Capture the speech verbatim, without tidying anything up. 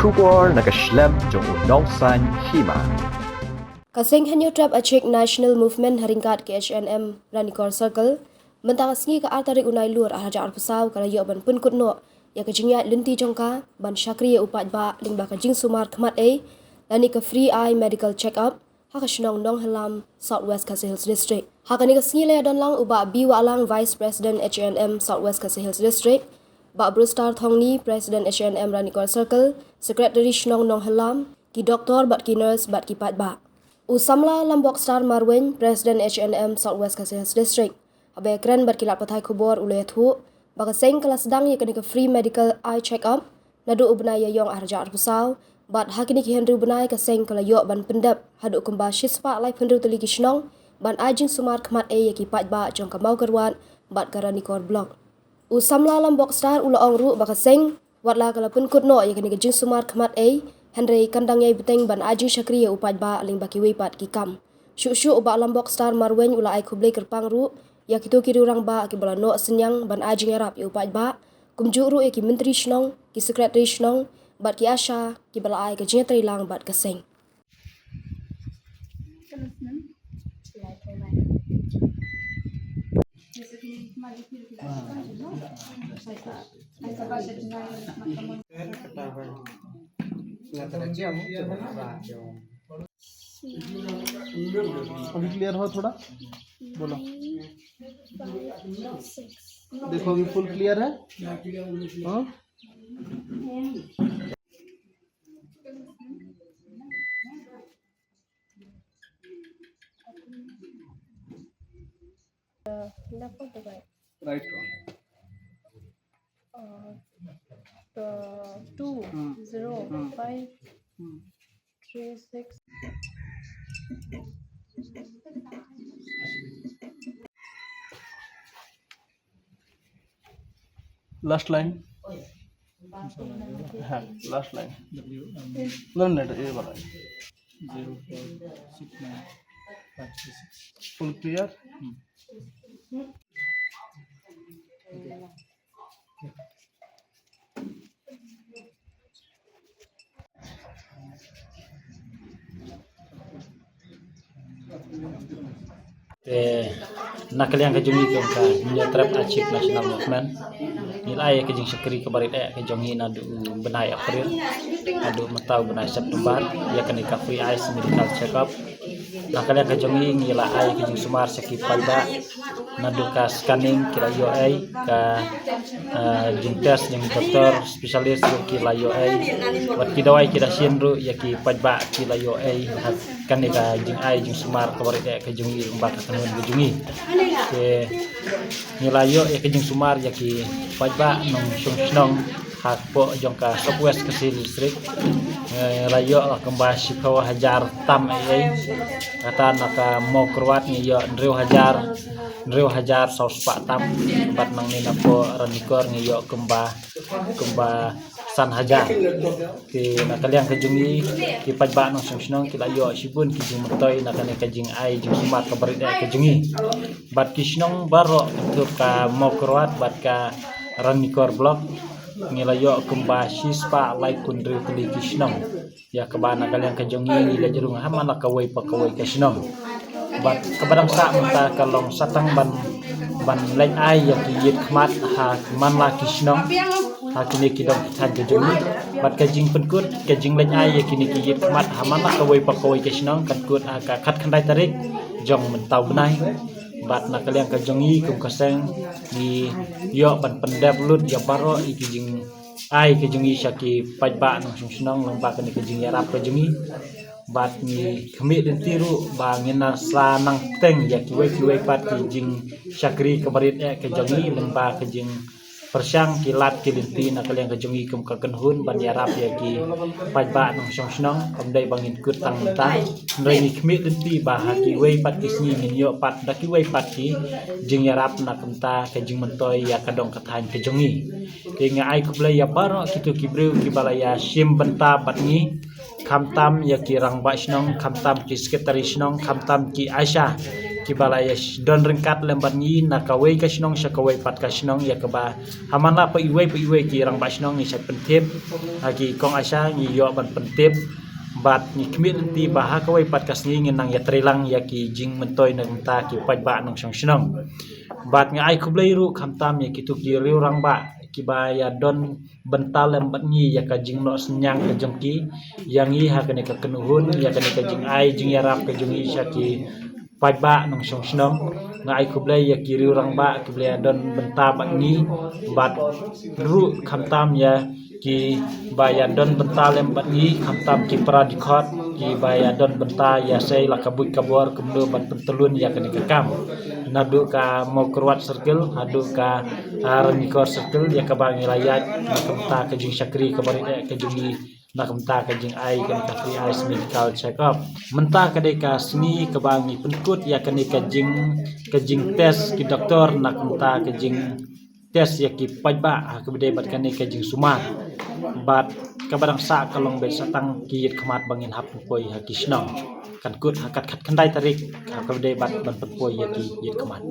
Khubor na ka shlem jong u nongsan hima. Ka seng Hynñiewtrep Achik National Movement ha ryngkat ka H N M Ranikor Circle, mynta ka sngi ka ar tarik u Nailur ar hajar arphew saw ka la ïoh ban pynkut noh ïa ka jingïaid lynti jong ka ban shakri ïa u paidbah lyngba ka jingsumar khmat ei lane ka free eye medical check up ha ka shnong Nonghylam, South West Khasi Hills District. Ha kane ka sngi la ïadon lang u Bah B Wahlang, Vice President H N M South West Khasi Hills District, Bah Brewster Thongni, President H N M Ranikor Circle, Secretary Shnong Nonghylam, ki doktor bad ki nurse bad ki paidbah. U samla Lambok Star Marwein, President H N M South West Khasi Hills District, haba ïakren bad ki lad pathai khubor u la ïathuh ba ka seng ka la sdang ïa kane ka free medical eye check up naduh u bnai Ïaïong ar hajar arphew saw, bad ha kine ki hynriew bnai ka seng ka la ïoh ban pyndep haduh kumba shispah laiphew hynriew tylli ki shnong ban ai jingsumar khmat ei ïa ki paidbah jong ka Mawkyrwat bad ka Ranikor Block. U samla Lambok Star u la ong ruh ba ka seng, wat la ka la pynkut noh ïa kane ka jingsumar khmat ei, hynrei kan dang ïai bteng ban ai jingshakri ïa u paidbah lyngba kiwei pat ki kam. Shuh shuh u Bah Lambok Star Marwein u la ai khublei kyrpang ruh ïa kito ki rangbah kiba la noh synñiang ban ai jingïarap ïa u paidbah, kumjuh ruh ïa ki myntri shnong, ki secretary shnong bad ki ASHA kiba la ai ka jingïatreilang bad ka seng. अभी क्लियर हो थोड़ा, बोलो। देखो, अभी फुल क्लियर है। हाँ। Uh, left or the right? Right one. Uh, the two, hmm, zero, hmm, five, hmm, three, six. Last line. हाँ, last line। W M। नहीं, नहीं, ये वाला। Zero four six nine five three six। Full clear? Hmm। Te na ka liang ka jong ngi kum ka Hynñiewtrep Achik National Movement, ngi la ai ka jingshakri kaba rit eh ka jong ngi naduh u bnai April haduh mynta u bnai September ïa kane ka free eyes medical check up. Na ka liang ka jong ngi ngi la ai ka jingsumar sha ki paidbah, naduh ka scanning ki la ïoh ei, ka, eh, jingtest jong doktor specialist ruh ki la ïoh ei, bad ki dawai ki dashin ruh ïa ki paidbah ki la ïoh ei. Ha kane ka jingai jingsumar kaba rit eh ka jong ngi lyngba ka kynhun ka jong ngi. Te ngi la ïoh ïa ka jingsumar ïa ki paidbah nongshong shnong hapoh jong ka South West Khasi Hills District. Ngi la ïoh la kumba shiphew hajar tam ei ei. Kata na ka Mawkyrwat ngi ïoh hynriew hajar, hynriew hajar saw spah tam. Bad nangne napoh Ranikor ngi ïoh kumba, kumba san hajar. Te na ka liang ka jong ngi ki paidbah nongshong shnong ki la ïoh shibun ki jingmyntoi na kane ka jingai jingsumar kaba rit eh ka jong ngi. Bad ki shnong baroh, katto ka Mawkyrwat bad ka Ranikor Block, ngi la ïoh kumba shispah laiphew hynriew tylli ki shnong. Ïa kaba na ka liang ka jong ngi ngi leit rung ha man la kawei pa kawei ka shnong. Bad kaba dang sah mynta ka long sa tang ban, ban leit ai ïa ki ïit khmat ha man la ki shnong ha kine ki dong ki thaiñ ka jong ngi. Bad ka jingpynkut ka jingleit ai ïa kine ki ïit khmat ha man la kawei pa kawei ka shnong kan kut ha ka khatkhyndai tarik jong mynta u bnai. Bad na ka liang ka jong ngi kum ka seng ngi ïoh ban pyndep lut ïa baroh ïa ki jingai ka jong ngi sha ki paidbah nongshong shnong lyngba kane ka jingïarap ka jong ngi. Bad ngi khmih lynti ruh ba ngin sa nang bteng ïa kiwei kiwei pat ki jingshakri kaba rit eh ka jong ngi lyngba ka jingpyrshang ki lad ki lynti na ka liang ka jong ngi kum ka kynhun ban ïarap ïa ki paidbah nongshong shnong. Kam dei ba ngin kut tang mynta, hynrei ngi khmih lynti ba ha kiwei pat ki sngi ngin ïoh pat da kiwei pat ki jingïarap na ka bynta ka jingmyntoi ïa ka dong ka thaiñ ka jong ngi. Te nga ai khublei ïa baroh kito ki briew kiba la ïa shim bynta bad ngi, khamtam ïa ki rangbah shnong, khamtam ki secretary shnong, khamtam ki ASHA, kiba la ïa don ryngkat lem bad ngi na kawei ka shnong sha kawei pat ka shnong, ïa kaba ha man la pa iwei pa iwei ki rangbah shnong ngi shait pyntip, ha ki kong Asha ngi ïoh ban pyntip. Bad ngi khmih lynti ba ha kawei pat ka sngi ngin nang ïatreilang ïa ki jingmyntoi na ka bynta ki paidbah nongshong shnong. Bad nga ai khublei ruh khamtam ïa kito ki riew rangbah kiba ïa don bynta lem bad ngi ïa ka jingnoh synñiang ka jong ki ïa ngi ha kane ka kynhun, ïa kane ka jingai jingïarap ka jong ngi sha ki paidbah nongshong shnong. Nga ai khublei ïa ki riew rangbah kiba ïa don bynta bad ngi, bad ruh khamtam ïa kiba ïa don bynta lem bad ngi, khamtam ki para dkhot kiba ïa don bynta ïa sei la ka buit ka bor kumno ban pyntyllun ïa kane ka kam. Naduh ka Mawkyrwat Circle haduh ka, ah, Ranikor Circle, ïa kaba ngi la ïaid na ka bynta ka jingshakri kaba rit eh ka jong ngi na ka bynta ka jingai kane ka free eyes medical check up. Mynta ka dei ka sngi kaba ngi pynkut ïa kane ka jing, ka jingtest ki doktor na ka bynta ka jingtest ïa ki paidbah ha kaba dei bad kane ka jingsumar. Bad kaba dang sah ka long beit sa tang ki ïit khmat ba ngin hap pynpoi ha ki shnong. Kan kut ha ka khatkhyndai tarik ha kaba dei bad ban pynpoi ïa ki ïit khmat.